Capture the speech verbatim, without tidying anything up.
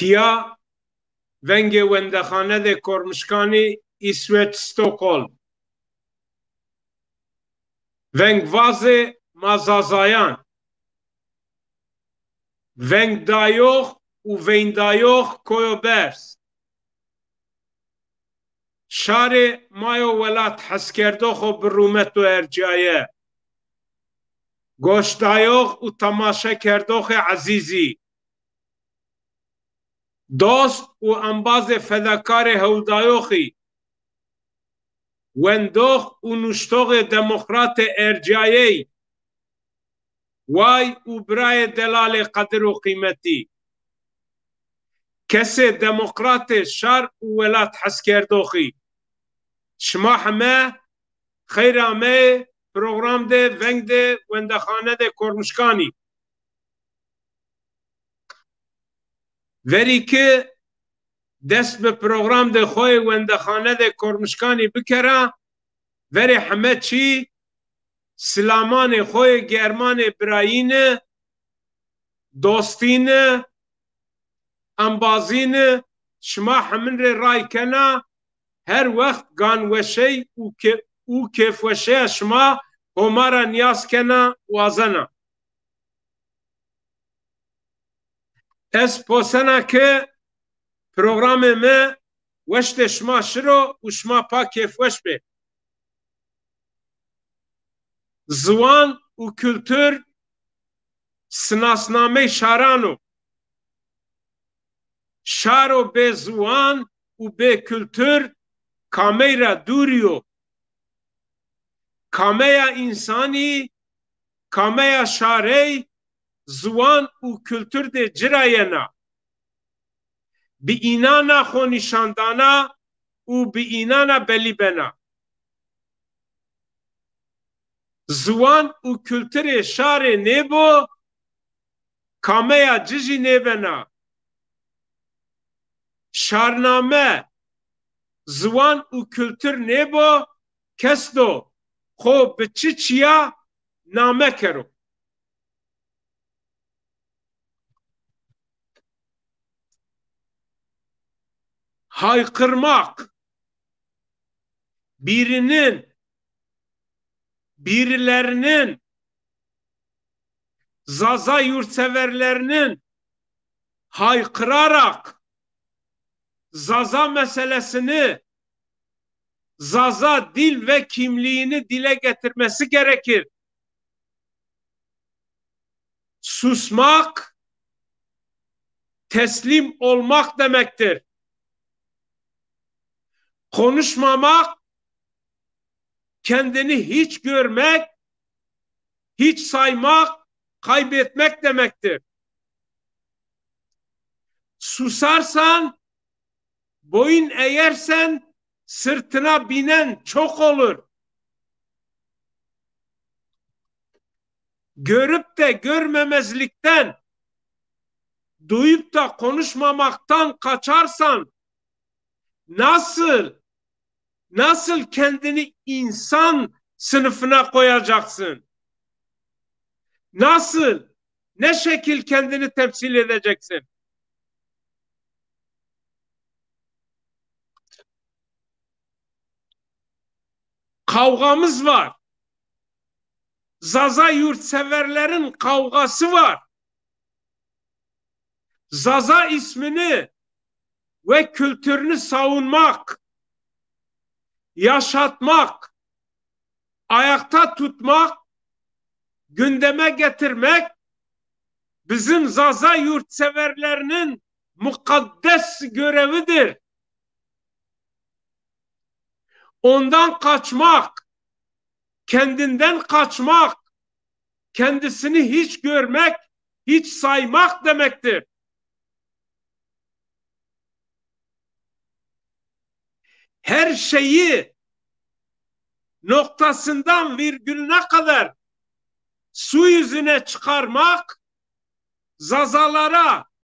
Tiya vengê Wendexanedê Kormişkanî, Îsweç, Stockholm. Veng vazê ma Zazayan. Veng dayox û veyndayox Koyo Berz. Şarê ma yo welat heskerdoxo bi rûmet û ercaye. Goşdayox û temaşekerdoxê ezîzî. Dost û embazê fedakarê hewldayoxî. Wendox û nuştoxê demokratê ercayey. Way û birayê delalê qedir û qîmetî. Kesê demokratê şar û welat heskerdoxî. Şima heme xeyr ameyê program de veng de Wendexanedê Kormişkanî. Verî ki dest bi program de xo yê Wendexanedê Kormişkanî bikera, verê heme çî silamanê xo yê germanê birayîni, dostîni, embazîni şima hemin rê ray kena, her wext ganweşey û ke-, û kêfweşeya şima Homa ra nîyaz kena, wazena. Ez posena ke programê mi weştê şima şiro û şima pa kêfweş bê. Ziwan û kultur sinasnamey şaran o. Şaro bê ziwan û bê kultur kamey ra dûrî yo? Kameya însanî, kameya şarey ziwan û kultur de ci ra yena. Bi înana xo nîşan dana û bi înana belî bena. Ziwan û kulturê şarê nêbo, kameya ci jî nêbena. Şarname, ziwan û kultur nêbo, kes do xo bi çi çîya name kero. Haykırmak, birinin, birilerinin, Zaza yurtseverlerinin haykırarak Zaza meselesini, Zaza dil ve kimliğini dile getirmesi gerekir. Susmak, teslim olmak demektir. Konuşmamak, kendini hiç görmek, hiç saymak, kaybetmek demektir. Susarsan, boyun eğersen, sırtına binen çok olur. Görüp de görmemezlikten, duyup da konuşmamaktan kaçarsan, nasıl, nasıl kendini insan sınıfına koyacaksın? Nasıl, ne şekil kendini temsil edeceksin? Kavgamız var. Zaza yurtseverlerin kavgası var. Zaza ismini ve kültürünü savunmak, yaşatmak, ayakta tutmak, gündeme getirmek bizim Zaza yurtseverlerinin mukaddes görevidir. Ondan kaçmak, kendinden kaçmak, kendisini hiç görmek, hiç saymak demektir. Her şeyi noktasından virgülüne kadar su yüzüne çıkarmak, Zazalara